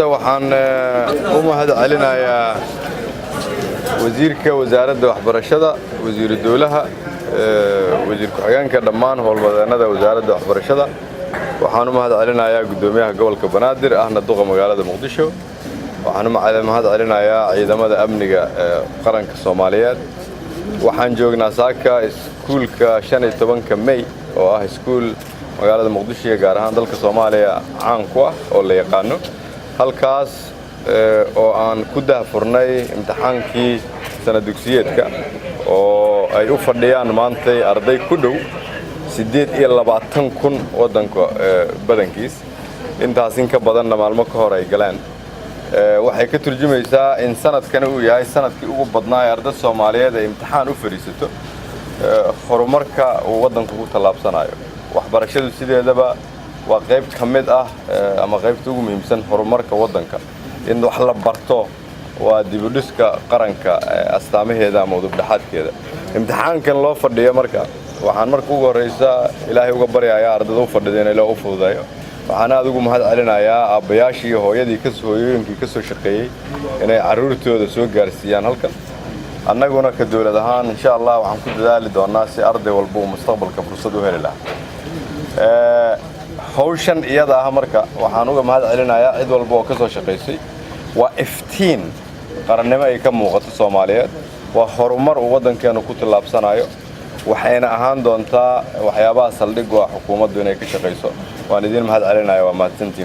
Waxaan u mahad celinayaa wasiirka wasaaradda waxbarashada, wasiiru dowlaha, wasiir ku-xigeenka, dhammaan howlwadeennada wasaaradda waxbarashada. Waxaan u mahad celinayaa guddoomiyaha gobolka Banaadir, ahna duqa magaalada Muqdisho. Waxaan u mahad celinayaa ciidamada amniga ee qaranka Soomaaliyeed. Waxaan joognaa saaka iskuulka 15-ka Mey, oo ah iskuul magaalada Muqdisho iyo gaar ahaan dalka Soomaaliya caan ku ah oo la yaqaano, halkaas oo aan ku daahfurnay imtixaankii sanad dugsiyeedka, oo ay u fadhiyaan maantay arday ku dhow 28,000 waddanka badankiis. Intaas in ka badanna maalmo ka hor ay galeen. Waxay ka turjumaysaa in sanadkani uu yahay sanadkii ugu badnaa ee arday Soomaaliyeed ay imtixaan u fadhiisato, horumarka uu waddanku ku tallaabsanayo. Waxbarashadu sideedaba waa qayb ka mid ah ama qaybta ugu muhiimsan horumarka waddanka. In wax la barto waa dibudhiska qaranka astaamaheeda ama udubdhexaadkeeda. Imtixaankan loo fadhiyo marka, waxaan marka ugu horraysa Ilaahay uga baryayaa ardada u fadhida in Ilaah u fududeeyo. Waxaan aad ugu mahad celinayaa aabbayaashii iyo hooyadii, hooyooyinkii ka soo shaqeeyey inay carruurtooda soo gaarsiiyaan halkan. Annaguna ka dowlad ahaan, insha Allah, waxaan ku dadaali doonnaa si arday walba uu mustaqbalka fursad u heli lahaa. Hawshan iyada ah marka waxaan uga mahad celinayaa cid walba oo ka soo shaqaysay. Waa iftiin qarannimo ay ka muuqato Soomaaliyeed, waa horumar uu waddankeenu ku tallaabsanayo, waxayna ahaan doontaa waxyaabaha saldhig ah xukuumaddu inay ka shaqayso. Waan idiin mahad celinaya, waa mahadsantiin.